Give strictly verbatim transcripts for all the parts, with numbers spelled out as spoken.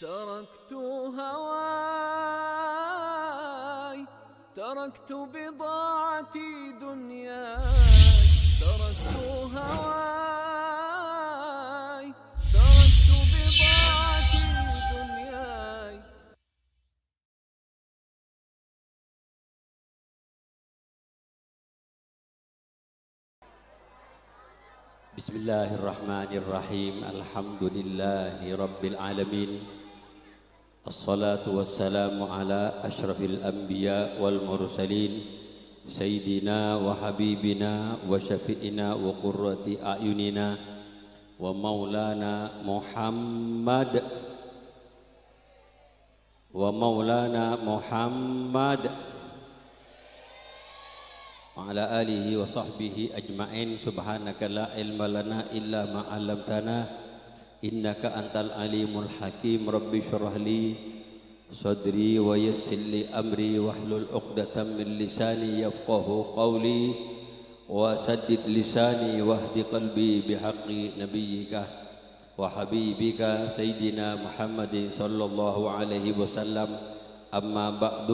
تركت هواي، تركت بضاعتي دنياي، تركت هواي، تركت بضاعتي دنياي. بسم الله الرحمن الرحيم. الحمد لله رب العالمين. الصلاة والسلام على أشرف الأنبياء والمرسلين، سيدنا وحبيبنا وشفيعنا وقرة أعيننا ومولانا محمد ومولانا محمد وعلى آله وصحبه أجمعين. سبحانك لا علم لنا إلا ما علمتنا، إنك أنت العليم الحكيم. رب اشرح لي صدري ويسر لي أمري واحلل عقدة من لساني يفقه قولي، وسدد لساني واهد قلبي بحق نبيك وحبيبك سيدنا محمد صلى الله عليه وسلم. أما بعد،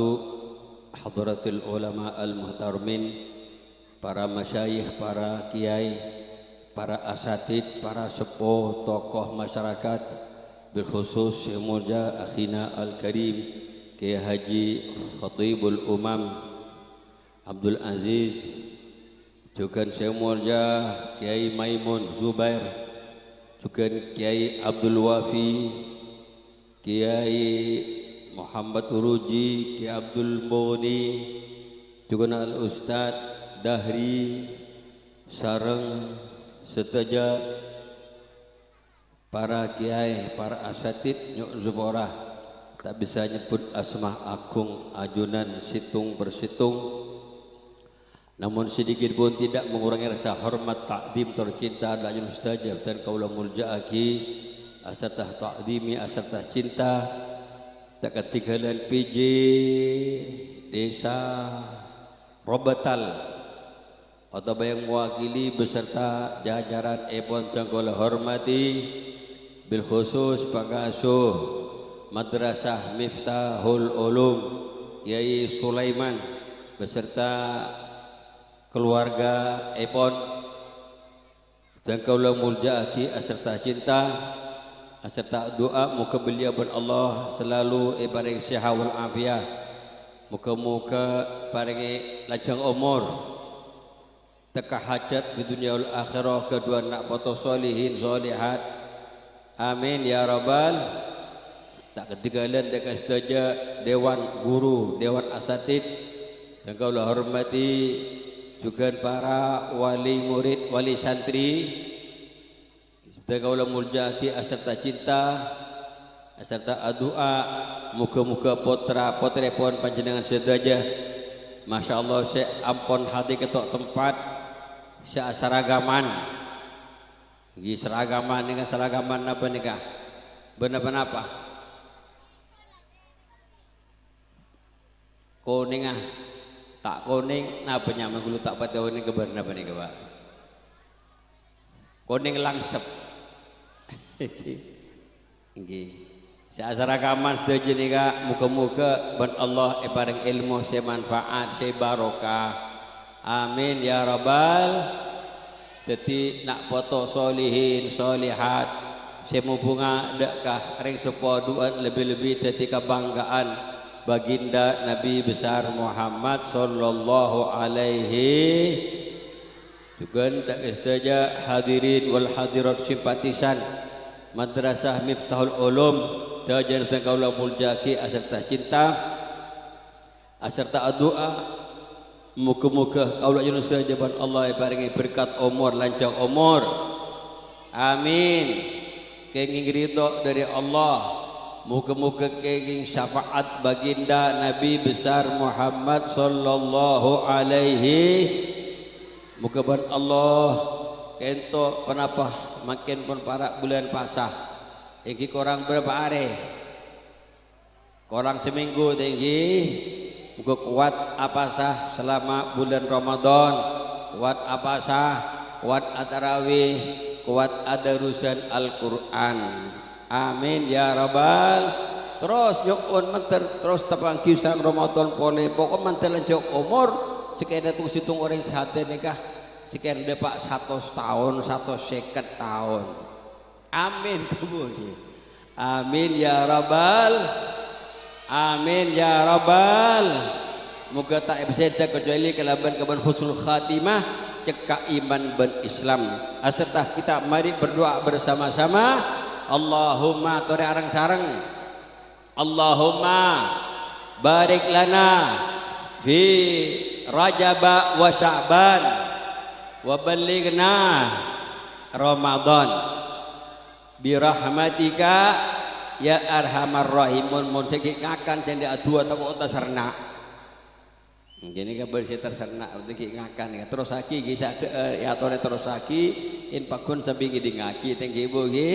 حضرة العلماء المحترمين, para masyayikh, para kiai, para asatid, para seppo, tokoh masyarakat, bil khusus sè molja akhina al-karim, Kiai Haji Khatibul Umam, Abdul Aziz, jhughân sè molja Kiai Maimun Zubair, jhughân Kiai Abdul Wafi, Kiai Muhammad Uruji, Kiai Abdul Mughni, jhughân Al Ustad Dahri, sareng sadhâjâ para kiai, para asatid, nyo'on sapora, ta' bisa nyebbhut asma agung ajunan sèttong per sèttong. Namun sedikit pun tidak mengurangi rasa hormat, ta'zim, tor cinta dhâ' ajunan sadhâjâ, bhâdhân kaulâ molja'aghi, asarta ta'zimi, asarta cinta, ta' kadhinggâlân P J Desa Robatal, otabâ yang mewakili beserta jajaran èpon sè kaulâ hormati, bil khusus pangasuh Madrasah Miftahul Ulum, Kiai Sulaiman, beserta keluarga èpon, sè kaulâ molja'aghi asarta cinta, asarta du'a moghâ beliau bân Allah selalu èparèng sehat wal afiat. Moghâ-moghâ parèngè lanjhâng omor, tekka hajat di dunya wal akhirah, kaduwâ na' poto solihin solihat. Amin ya rabbal. Ta' kadhinggâlân dhâ' ka sadhâjâ dewan guru, dewan asatid sè kaulâ hormati, jhughân para wali murid, wali santri, sè kaulâ molja'aghi asarta cinta, asarta adu'a, moghâ-moghâ pottra-pottrèpon panjhennengngan sadhâjâ, masyaallah, sè ampon hadhir ka tempat, sè asaragaman. Ghi, saragaman nèka, saragaman napa nèka? Bân napa-napa? Konèngnga, ta' konèng, napa nyamana ghulâ ta' patè onèng kabhâr napa nèka, Pak? Konèng langsep. Èngghi. Sè asaragaman sadhâjâ nèka, moghâ-moghâ bân Allah èparèng èlmo sè manfaat, sè barokah. Amin ya rabbal. Dhâddhi na' poto solihin solihat sè mobhunga dhâ' ka rèng seppo duwân, lebbi-lebbi dhâddhi kabanggaan baginda Nabi besar Muhammad sallallahu alaihi. Jhughân dhâ' ka sadhâjâ hadirin wal hadirat simpatisan Madrasah Miftahul Ulum, sadhâjâna sè kaulâ molja'aghi asarta cinta, asarta adu'a, moghâ-moghâ kaulâ ajunan sadhâjâ bân Allah èparèngè berkat omor, lanjhâng omor. Amin. Kèngèng ridho dhâri Allah. Moghâ-moghâ kèngèng syafaat baginda Nabi besar Muhammad sallallahu alaihi. Moghâ bân Allah kento ponapa mangkèn pon para' bulân pasa. Èngghi korang bârâmpa arè? Korang samènggu ta' èngghi. Moghâ kowat apasa salama bulân Ramadan, kowat apasa, kowat atarawih, kowat adarusan Al-Qur'an. Amin ya rabbal. Terros nyo'on mandhâr, terros tapangghi sareng Ramadan polè. Pokok mandhâr lanjhâng omor, sakèra tong-sèttong orèng sè hadir nèka, sakèra dâpa' satos taon, satos sèket taon. Amin, kabbhi. Amin ya rabbal. Amin ya rabbal. Moghâ ta' èpasèdhâ kecuali kalabân, kalabân husnul khatimah, cekka' iman bân Islam. Aserta kita mari berdoa bersama-sama. Allahumma, torè areng-sareng. Allahumma barik lana fi Rajaba wa Sya'ban wa ballighna Ramadan. Bi rahmatika ya arhamar rahimun. Mon sè ghi' ngakan sè andi' adu'a tako' ta' serna. Ngghi nèka bâdâ sè terserna, berarti ghi' ngakan nèka. Terrossaghi, ghi' sadhâ-, eh, ya, torè terrossaghi, in pagghun sambi ngèdingngaghi, tèngghi, Bu, ghi.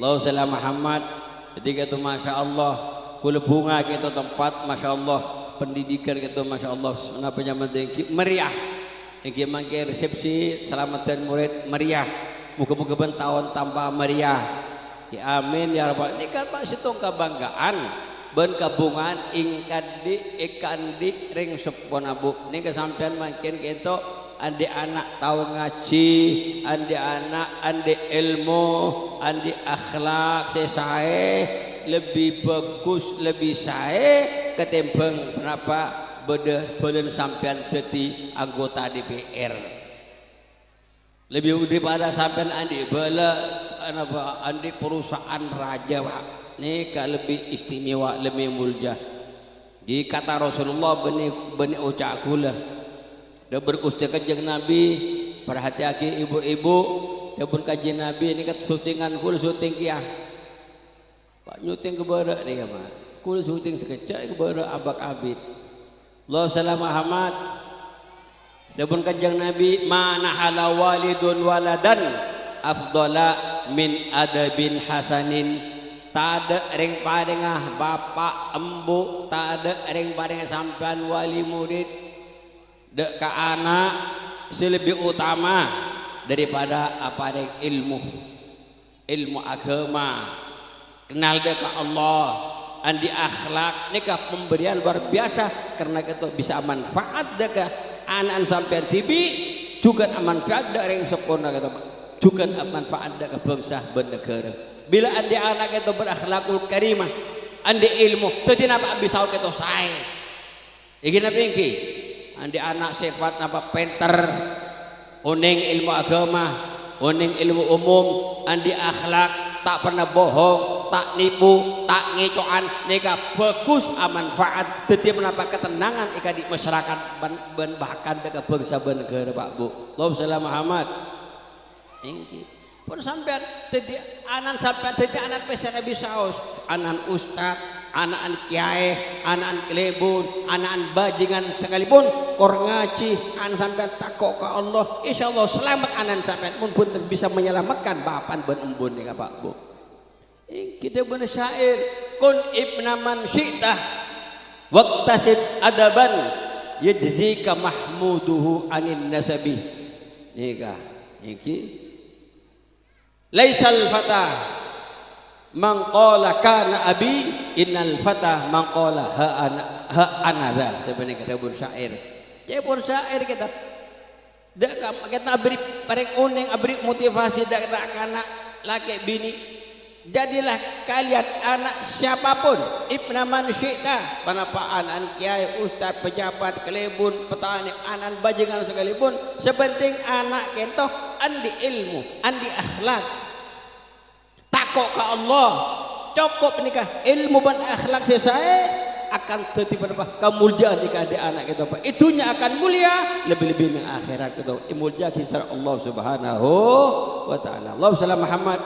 Allahumma shalli ala Muhammad. Jadi, kèto, masya Allah, kulâ bhunga kèto tempat, masya Allah, pendidikan kèto, masya Allah, napa nyamana tèngghi, meriah. Èngghi mangkè resepsi salameddhân morèd meriah. Moghâ-moghâ bân taon tampa meriah. Ya, amin, ya rabbal. Nèka, Pak, sèttong kabhângghâ'ân bân kabhunga'an è kandhi', è kandhi' rèng seppona, Bu. Nèka sampèyan mangkèn kèto andi' ana' tao ngajhi, andi' ana' andi' èlmo, andi' akhlak sè saè, lebbi bhâghus, lebbi saè katèmbhâng ponapa bâdâ bhâlâna sampèyan dhâddhi anggota D P R. Lebbi daripada sampèyan andi' bhâlâ, napa, andi' perusahaan raja, Pak. Nèka lebbi istimewa, lebbi molja. Di kata Rasulullah bânnè, bânnè oca' kaulâ. Dhâbur Ghustè Kanjeng Nabi, parhatèyaghi, ibu-ibu, dhâbur Kanjeng Nabi, "Nèka syutingan kaulâ syuting kèya." Pak, nyuting ka bârâ' nèka, Pak. Kaulâ syuting sakejjhâ' ka bârâ' abak abit. Allahumma shalli ala Muhammad. Dhâbuna Kanjeng Nabi, "Ma nahala walidun waladan afdhala min adabin hasanin." Tadâ' rèng-parèngnga bapa', embu', tadâ' rèng-parèngnga sampèyan wali murid dâ' ka ana' sè lebbi otama daripada aparèng èlmo. Èlmo agama, kennal dâ' ka Allah, andi' akhlak, nèka pemberian luar biasa, karena kèto bisa amanfaat dâ' ka ana'na sampèyan dhibi', jhughân amanfaat dâ' rèng seppona kèto, jhughân amanfaat dâ' ka bangsa bân naghârâ. Bilâ andi' ana' kèto berakhlakul karimah, andi' èlmo, dhâddhi napa bisa kèto saè. Èngghi napa èngghi? Andi' ana' sèfat napa pènter, onèng èlmo agama, onèng èlmo umum, andi' akhlak, ta' pernah bohong, ta' nipu, ta' ngèco'an, nèka bhâghus, amanfaat, dhâddhi mènapa katennangan è kandhi' masyarakat bân, bân bahkan dâ' ka bangsa bân naghârâ, Pak, Bu. Allahumma shalli ala Muhammad. Èngghi. Pon sampèyan dhâddhi ana'na sampèyan dhâddhi ana' pèssèna bisaos. Ana'na ustad, ana'na kèyaè, ana'na kalèbun, ana'na bhâjingan sakalèbun, kor ngajhi, ana'na sampèyan tako' ka Allah. Insyaallah salamet ana'na sampèyan mon bhunten bisa menyelamatkan bapa'na bân embuna nèka, Pak, Bu. Èngghi dhâbuna syair, "Kun ibna man syi'ta, waktasib adaban, yajzika mahmuduhu anin nasabi." Nèka, èngghi. "Laisal fata man qala kana abi, innal fata man qala ha ana, ha ana dha." Sapanèka dhâbuna syair. Ca'èpon syair kèto. Dâ' ka-, kèto aberri' parèng onèng, aberri' motivasi dâ' ka na'-kana', lakè' binè'. Jadilah kalian anak siapapun, ibna man syi'ta, ponapa ana'na kèyaè, ustad, pejabat, kalèbun, petani, ana'na bhâjingan sakalèbun, sè pentèng ana' kèto andi' èlmo, andi' akhlak. Tako' ka Allah. Cokop nèka, èlmo bân akhlak sè saè akan dhâddhi ponapa? Kamolja'an nèka andi' ana' kèto, Pak. È dhunnya akan molja, lebbi-lebbi neng akhèrat kèto. Èmolja'aghi sareng Allah Subhanahu wa Ta'ala. Allahumma shalli ala Muhammad.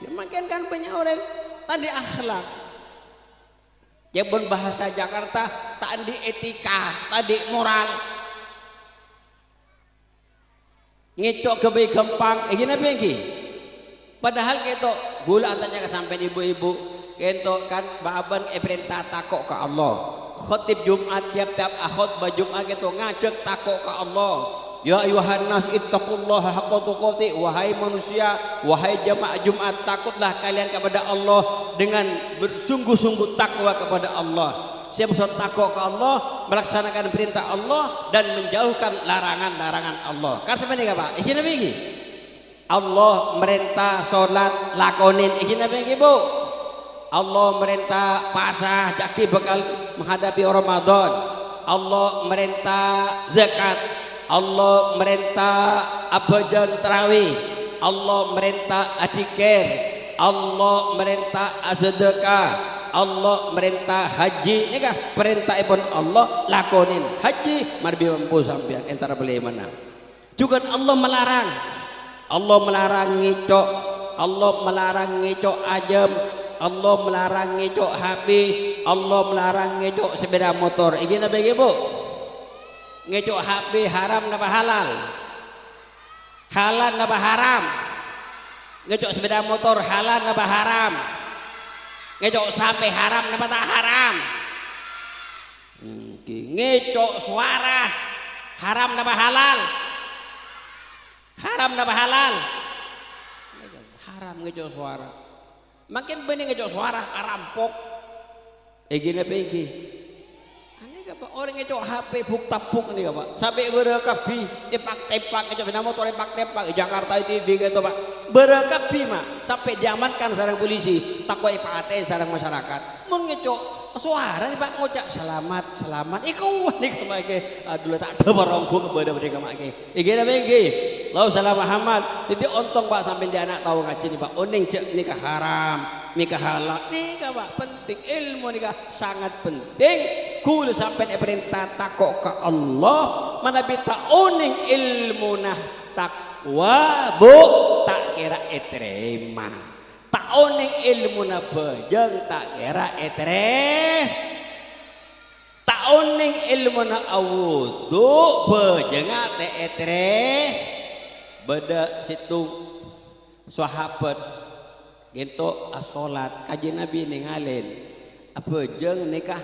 Ya, mangkèn kan bânnya' orèng ta' andi' akhlak. Ca'èpon bahasa Jakarta, ta' andi' etika, ta' andi' moral. Ngèco' ghâbây ghâmpang, èngghi napa èngghi? Padahal kèto, ghulâ atanya ka sampèyan ibu-ibu, kèto kan bâ-, abân èparènta tako' ka Allah. Khatib Jumat, tiap-tiap akhotbah Jumat kèto ngajhâk tako' ka Allah. "Ya ayyuhan nas, ittaqullaha haqqa tuqatih." Wahai manusia, wahai jamaah Jumat, takutlah kalian kepada Allah dengan bersungguh-sungguh takwa kepada Allah. Sè maksod tako' ka Allah, melaksanakan perintah Allah dan menjauhkan larangan-larangan Allah. Kan sampeyan nèka, Pak? Iki Nabi iki. Allah marènta salat, lakonin. Iki Nabi iki, Bu. Allah marènta pasa, jâgâ bhâkal menghadapi Ramadan. Allah marènta zakat. Allah marènta abhâjâng tarawih. Allah marènta adzikir. Allah marènta asadhâka. Allah marènta haji. Nèka parènta'èpon Allah, lakonin haji, manabi mampu sampèyan, entar bâli mana. Jhughân Allah malarang. Allah malarang ngèco'. Allah malarang ngèco' ajâm. Allah malarang ngèco' H P. Allah malarang ngèco' sepeda motor. Iki napa iki, Bu? Ngèco' H P haram napa halal? Halal napa haram? Ngèco' sepeda motor halal napa haram? Ngèco' sampè haram napa ta' haram? Èngghi, ngèco' sowara haram napa halal? Haram napa halal? Haram ngèco' sowara. Mangkèn bânnè ngèco' sowara, arampok. Èngghi napa èngghi? Anèka, Pak, orèng ngèco' H P buk-tabbuk nèka, Pak. Sampè' bârâ kabbhi, èpak-tèpak, ngèco' bhâna motor èpak-tèpak. È Jakarta T V kèto, Pak. Bârâ kabbhi, Ma'. Sampè' diamankan sareng polisi, tako' èpatè'è sareng masyarakat. Mon ngèco' sowara nè, Pak, ngoca', "Selamat, selamat." Èkowa nèka, Pak, èngghi. Aduh, la ta' ada waronggu kebâdâ nèka, Pak, èngghi. Èngghi napa èngghi? Allahumma shalli ala Muhammad. Dhâddhi ontong, Pak, sampèyan dhi' ana' tao ngajhi nè, Pak. Onèng jhâ' nèka haram, nèka halal. Nèka, Pak, penting. Èlmo nèka sangat penting. Kaulâ sampèyan èparènta tako' ka Allah. Manabi ta' onèng èlmona takwa, Bu, ta' kèra ètarèma. Ta' onèng èlmona bhâjâng, ta' kèra ètarè-, ta' onèng èlmona awudu, bhâjângnga ta' ètarè-, bâdâ sèttong sahabat ghento' asolat, Kanjeng Nabi nèngalè, abhâjâng nèka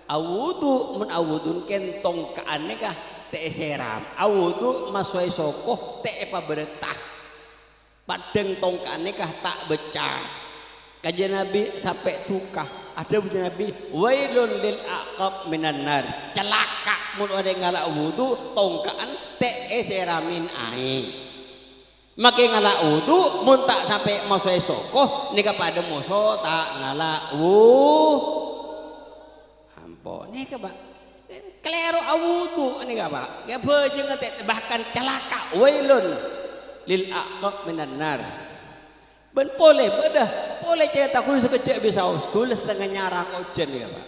awudu, mon awudu kèng tongka'an nèka ta' èsèram, awudu masoè soko ta' èpabârâta. Paddhâng tongka'an nèka ta' beccè'. Kanjeng Nabi sampè' duka. Adhâbu Nabi, "Wailun lil a'qab minan nar." Calaka' mon orèng ngala' wudu, tongka'an ta' èsèramè aèng. Makè ngala' wudu, mon ta' sampè' masoè soko, nèka padâ moso ta' ngala' wu-, Ampon. Nèka, Pak. Kalèro awudu nèka, Pak. Ya, bhâjângnga ta', bahkan calaka'. Wailun lil a'qab minan nar. Bân polè, bâdâ polè carèta kaulâ sakejjhâ' bisaos. Kaulâ satengnga nyarang ojhân nèka, Pak.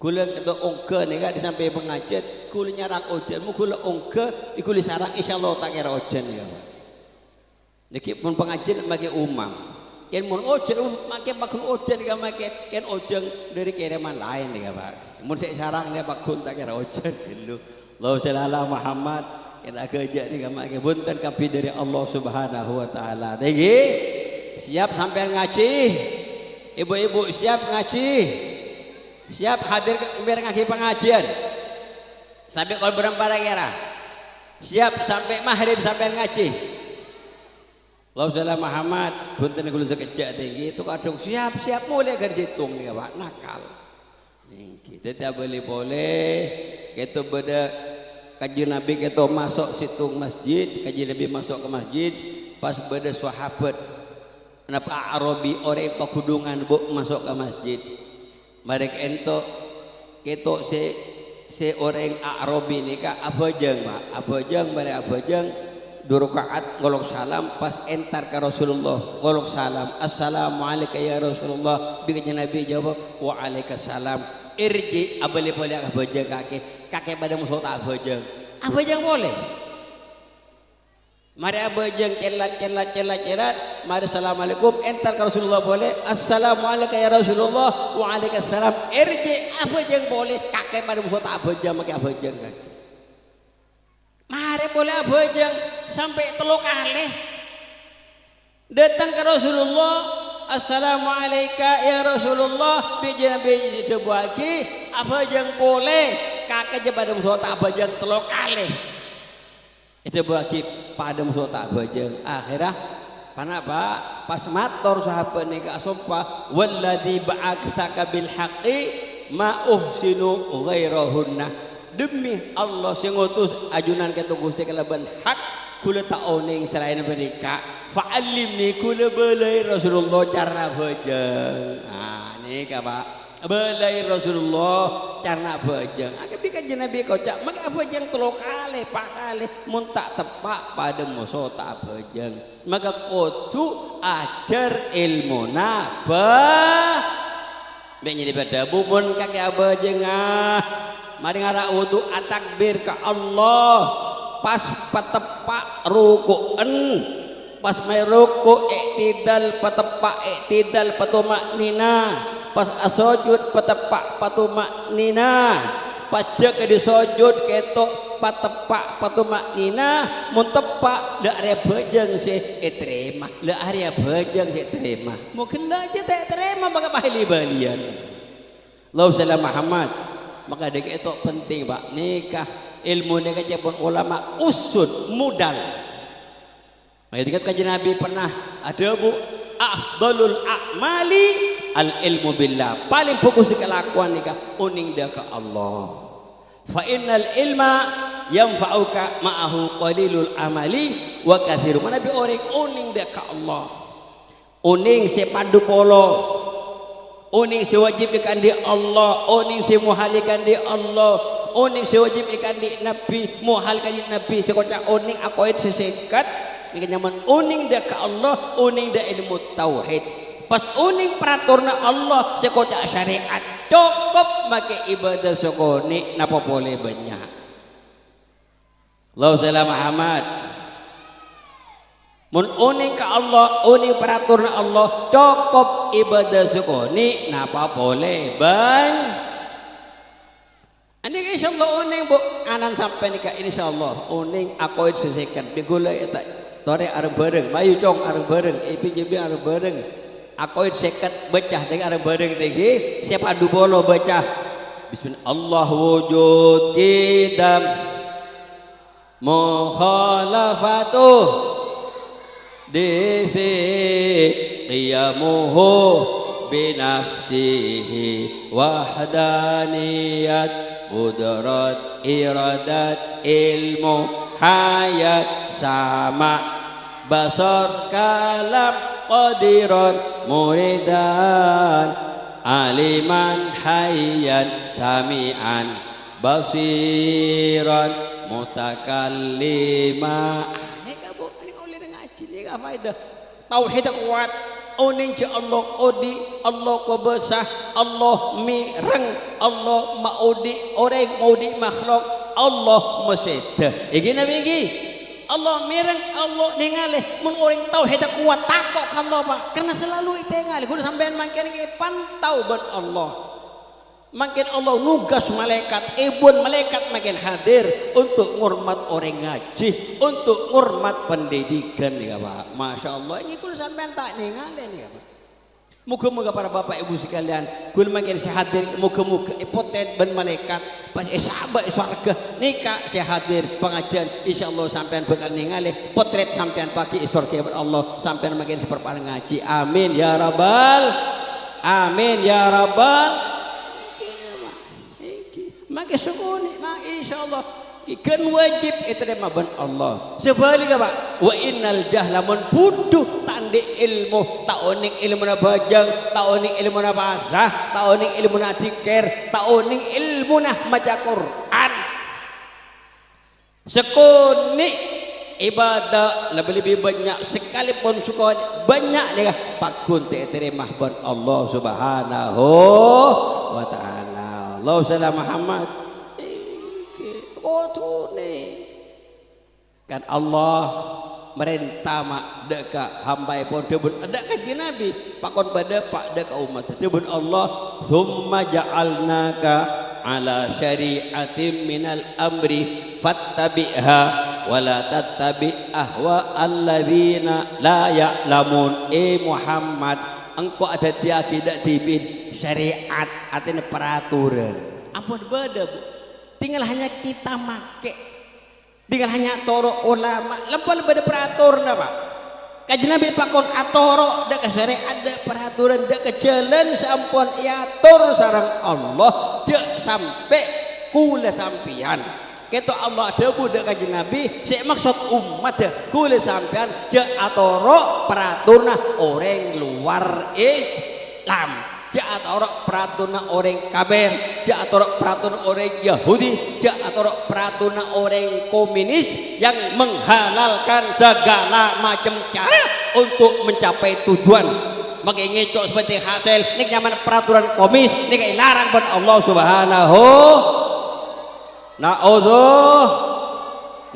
Kaulâ kèto ongghâ nèka di sampè' pangajiân. Kaulâ nyarang ojhân. Mon kaulâ ongghâ, è kaulâ sarang, insyaallah ta' kèra ojhân nèka, Pak. Nèka pon pangajiân makè umam. Kèng mon ojhân, um, makè pagghun ojhân nèka makè, kèng ojhân dâri kèrèman laèn nèka, Pak. Mon sè sarang nèka pagghun ta' kèra ojhân ghâllu. Allahumma shalli ala Muhammad. Kèng aghâjâ' nèka makè bhunten kabbhi dâri Allah Subhanahu wa Ta'ala. Èngghi. Siap sampèyan ngajhi? Ibu-ibu siap ngajhi? Siap hadir ka-, mèrengngaghi pangajiân? Sampè' kol bârâmpa ra-kèra? Siap sampè' maghrib sampèyan ngajhi? Allahumma shalli ala Muhammad, bhunten kaulâ sakejjhâ' èngghi, to kadhung siap-siap molè ghân sèttong nèka, Pak, nakal. Èngghi, dhâddhi abâli polè, kèto bâdâ Kanjeng Nabi kèto maso' sèttong masjid, Kanjeng Nabi maso' ka masjid, pas bâdâ sahabat, napa A'rabi, orèng paghudhungan, Bu, maso' ka masjid. Marè ka'ènto, kèto sè, sè orèng A'rabi nèka abhâjâng, Pak. Abhâjâng, marè abhâjâng, du raka'at, ngolok salam, pas èntar ka Rasulullah, ngolok salam, "Assalamu alaika ya Rasulullah." Bi' Kanjeng Nabi jâwâb, "Wa alaikasalam." Èrjhi' abâli polè abhâjâng kakè, kakè padâ moso ta' abhâjâng. Abhâjâng polè. Marè abhâjâng cèlat, cèlat, cèlat, cèlat. Marè assalamualaikum, èntar ka Rasulullah polè. "Assalamu alaika ya Rasulullah." "Wa alaikasalam." Èrjhi' abhâjâng polè, kakè padâ moso ta' abhâjâng, makè abhâjâng kakè. Marè polè abhâjâng sampè' tello kalè. Dâteng ka Rasulullah, "Assalamu alaika ya Rasulullah." Bi' Nabi èdhâbuwâghi, abhâjâng polè, kakè jhâ' padâ moso ta' abhâjâng tello kalè. Èdhâbuwâghi padâ moso ta' abhâjâng. Akhèrra, ponapa? Pas mator sahabat nèka asompa, "Walladzi ba'atsaka bil haqqi ma uhsinu ghairahunna." Demi Allah sè ngotos ajunan ka'dinto Ghustè kalabân hak, kaulâ ta' onèng salaènna panèka. Fa'allimni, kaulâ bâlâi Rasulullah carana abhâjâng. Ah, nèka, Pa'. Bâlâi Rasulullah carana abhâjâng. Akabbhi Kanjeng Nabi koca', "Mangkè abhâjâng tello kalè, pa' kalè, mon ta' teppa' padâ moso ta' abhâjâng." Maka kodhu ajhâr èlmona bhâ-, Bâ' nyèdi padâ, bu mon kakè abhâjânga, marè ngara' wudu, atakbir ka Allah, pas pateppa' ruku'en. Pas mayu ruku', i'tidal, pateppa' i'tidal, patuma'ninah. Pas asojud, pateppa' patuma'ninah. Pas jhâ' kadhi sojud, kèto' pateppa' patuma'ninah. Mon teppa', la arèya bhâjâng sè ètarèma. La arèya bhâjâng sè ètarèma. Mon ghellâ' jhâ' ta' ètarèma, maka pahèli bâliyân. Allahumma shalli ala Muhammad. Maka dhâ' kèto' penting, Pa'. Nèka, èlmo nèka ca'èpon ulama usud, modal. Maka dhâ' kèto' Kanjeng Nabi pernah adhâbu, "Afdhalul a'mali al-ilmu billah." Palèng bhâghus kalakon nèka onèng dhâ' ka Allah. "Fa innal ilma yanfa'uka ma'ahu qalilul amali wa katsiru." Manabi orèng onèng dhâ' ka Allah. Onèng sè padâ polo. Onèng sè wajib èkaandi Allah, onèng sè mohal èkaandi Allah, onèng sè wajib èkaandi Nabbhi, mohal èkaandi Nabbhi, sè koca' onèng ako'èd sè sèngkat, nèka nyamana onèng dhâ' ka Allah, onèng dhâ' èlmo tauhid. Pas onèng paratoranna Allah, sè koca' syarè'at, cokop makè ibâdâ sakonè', napa polè bânnya'. Allahumma shalli ala Muhammad. Mon onèng ka Allah, onèng paratoranna Allah, cokop ibâdâ sakonè', napa polè bân-, Anèka insyaallah onèng, Bu. Anan sampèyan nèka insyaallah onèng ako'èd sè sèngkat. Bi' ghulâ èta-, torè areng-bhâreng. Mayu, Cong, areng-bhâreng. Èbi-, jâbi areng-bhâreng. Ako'èd sèngkat, bâca dhâggi' areng-bhâreng dhâggi'. Sè padâ polo bâca. Bismillah. Allah wujud qidam. Mukhalafatuh disi qiyamuhu binafsihi wahdaniyat qudrat iradat ilmu hayat sama' basar kalam qadiran muridan aliman hayyan sami'an basiran mutakallima. Ah, nèka, Bu, nèka ollè ngajhi, nèka faèdah. Tauhidda kowat, onèng jâ' Allah odi', Allah kobâsa, Allah mèreng, Allah maodi' orèng, maodi' makhluk, Allah masèdhâ. Èngghi napa èngghi? Allah mèreng, Allah nèngalè. Mon orèng tauhidda kowat, tako' ka Allah, Pa'. Karna salalu ètèngalè. Ghulâ sampèyan mangkèn èpantau bân Allah. Mangkèn Allah nugas malaèkat, èbun malaèkat mangkèn hadir untuk ngormat orèng ngajhi, untuk ngormat pendidikan, ya, Pa'. Masya Allah, ini ghulâ sampèyan ta' nèngalè, ya, Pa'. Moga-moga para bapak ibu sekalian, ghulâ mangkèn sè hadir, moga-moga èpotrèt bân malaèkat, pas èsabâ' è sowarghâ. Nèka sè hadir pangajiân, insyaallah sampèyan bhâkal nèngalè potrèt sampèyan paghi' è sowarghâ bân Allah, sampèyan mangkèn sè parpa'na ngajhi. Amin, ya rabbal, amin, ya rabbal. Èngghi, mangkè sakonè', ma-, insyaallah, ghân wajib ètarèma bân Allah. Sabhâligghâ, Pa', wa innal jahla, mon bhudhu, ta' andi' èlmo, ta' onèng èlmona bhâjâng, ta' onèng èlmona pasa, ta' onèng èlmona dzikir, ta' onèng èlmona maca Qur'an. Sakonè' ibâdâ lebbi-lebbi bânnya', sakalèpon sakonè' bânnya' nèka pagghun ta' ètarèma bân Allah Subhanahu wa Ta'ala. Allahumma shalli ala Muhammad. Èngghi, kodhunè. Kan Allah marènta, ma', dâ' ka hambaèpon, dhâbuna dâ' Kanjeng Nabi, pakon padâpa' dâ' ka ommaddhâ. Dhâbuna Allah, "Tsumma ja'alnaka 'ala syari'atin minal amri fattabi'ha wa la tattabi' ahwa'alladzina la ya'lamun." È Muhammad, engko' adhâddhiyâghi dâ' dhibi'en syariat, artèna peraturan. Ampon bâdâ, Bu. Tinggal hanya kita makè. Tinggal hanya toro' ulama, lempal bâdâ peratorna, Pak. Kanjeng Nabi pakon atoro' dâ' ka syariat, dâ' peraturan, dâ' ka jhâlân sè ampon èator sareng Allah, jhâ' sampè' kaulâ sampèyan. Kèto Allah adhâbu dâ' Kanjeng Nabi, sè maksod ommaddhâ kaulâ sampèyan jhâ' atoro' peratorna orèng lowar Islam. Jhâ' atoro' peratorna orèng kafir, jhâ' atoro' peratorna orèng Yahudi, jhâ' atoro' peratorna orèng komunis yang menghalalkan segala macam cara untuk mencapai tujuan. Makè ngèco' seperti hasil, nèka nyamana peraturan komunis, nèka èlarang bân Allah Subhanahu. Na'udzu,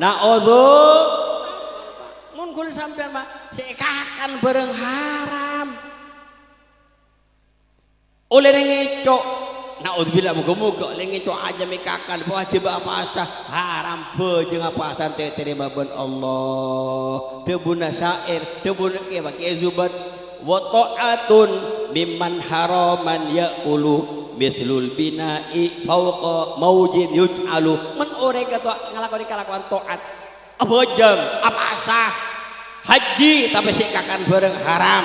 na'udzu. Mon kaulâ sampèyan, Pak, sè èkakan bhârâng haram. Ollè ngèco'. Na'udzubillah, moghâ-moghâ ollè ngèco' ajâm èkakan, wajib apasa, haram bhâjâng apasan ta' ètarèma bân Allah. Dhâbuna syair, dhâbuna kèya, Kèyaè Zubair, "Wa ta'atun mimman haraman ya'kulu, mitslul bina'i fauqa maujin yuj'alu." Mon orèng kèto ngalakonè kalakowan ta'at, abhâjâng, apasa, hajji, tapè sè èkakan bhârâng haram.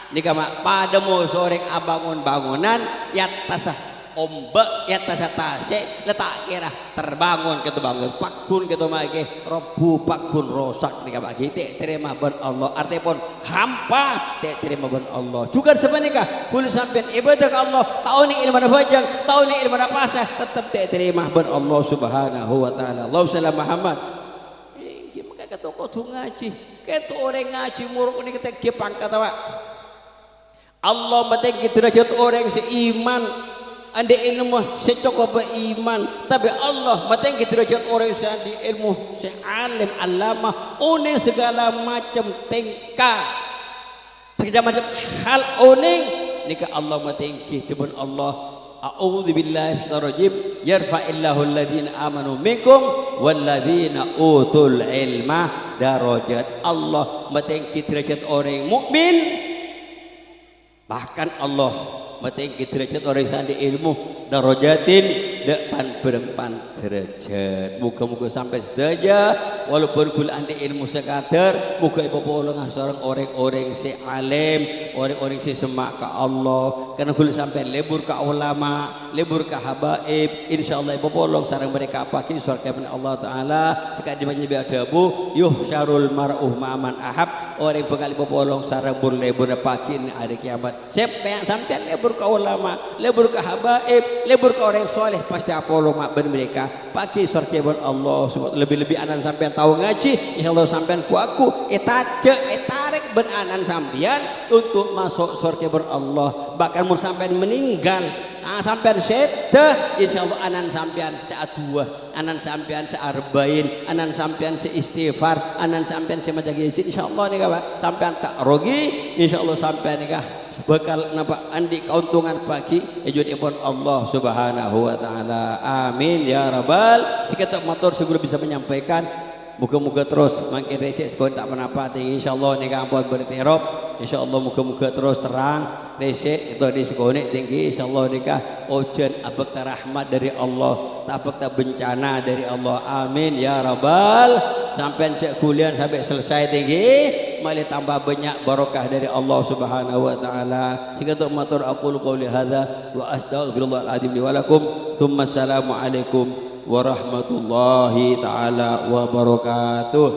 Nèka ma' padâ moso orèng abângon bângonan è attassa ombâ', è attassa tasè', la ta' kèra terbangun kèto bângon, paggun kèto ma' ghi, robbhu, paggun rosak nèka ma' ghi, ta' ètarèma bân Allah. Artèpon hampa, ta' ètarèma bân Allah. Jhughân sapanèka, kaulâ sampèyan ibadah ka Allah, ta' onèng èlmona bhâjâng, ta' onèng èlmona apasa, tettep ta' ètarèma bân Allah Subhanahu wa Ta'ala. Allahumma shalli ala Muhammad. Èngghi, mangkana kèto kodhu ngajhi. Kèto orèng ngajhi morok nèka tèngghi pangkatta, Pak. Allah matèngghi derajat orèng sè iman, andi' èlmo sè cokobhâ iman. Tapè Allah matèngghi derajat orèng sè andi' èlmo, sè alim, allamah, onèng saghâlâ macem tèngka. Saghâlâ macem hal onèng, nèka Allah matèngghi, dhâbuna Allah, "A'udzubillahi minasyaitonirrajim. Yarfa'illahul ladzina amanu minkum walladzina utul ilma darajat." Allah matèngghi derajat orèng mukmin. Bahkan Allah matèngghi derajat orèng sè andi' èlmo, darajatin, dâ' pan-bârâmpan derajat. Moghâ-moghâ sampèyan sadhâjâ, walaupun kaulâ andi' èlmo sakadâr, moghâ èpapolonga sareng orèng-orèng sè alim, orèng-orèng sè semma' ka Allah. Karna kaulâ sampèyan lebur ka ulama, lebur ka habaib, insyaallah èpapolong sareng mereka paghi' sowarghâ bân Allah Ta'ala. Sakadhi' panjhennengngan adhâbu, "Yuhsyarul mar'u ma'a man ahab," orèng bhâkal èpapolong sareng bur-leburra paghi' è arè kèyamat. Sampè-, sampèyan lebur ka ulama, lebur ka habaib, lebur ka orèng soleh, pastè apolong ma' bân mereka. Paghi' sowarghâ bân Allah, lebbi-lebbi ana'na sampèyan tao ngajhi, insyaallah sampèyan ghu-lagghu, ètajâ', ètarèk bân ana'na sampèyan untuk maso' sowarghâ bân Allah. Bahkan mon sampèyan meninggal, ah, sampèyan sèdhâ, insyaallah ana'na sampèyan sè adu'a, ana'na sampèyan sè arba'in, ana'na sampèyan sè istighfar, ana'na sampèyan sè maca Yasin, insyaallah nèka, Pak, sampèyan ta' rogi, insyaallah sampèyan nèka bhâkal napa andi' kaontongan paghi' è judhu'èpon Allah Subhanahu wa Ta'ala. Amin ya rabbal. Sakèto mator sè kaulâ bisa menyampaikan. Moghâ-moghâ terros mangkèn rèsè' sakonè' ta' ponapa tèngghi, insyaallah nèka ampon bâdâ terop. Insyaallah moghâ-moghâ terros terrang rèsè' ètodi sakonè' tèngghi, insyaallah nèka ojhân abhâkta rahmat dâri Allah, ta' abhâkta bencana dâri Allah. Amin ya rabbal. Sampèyan jhâ' ghuliyân sampè' selesai tèngghi, malè tamba bânnya' barokah dâri Allah Subhanahu wa Ta'ala. Sakèto mator, aqulu qouli hadza wa astaghfirullahal adzim li wa lakum. Tsumma assalamualaikum warahmatullahi ta'ala wabarakatuh.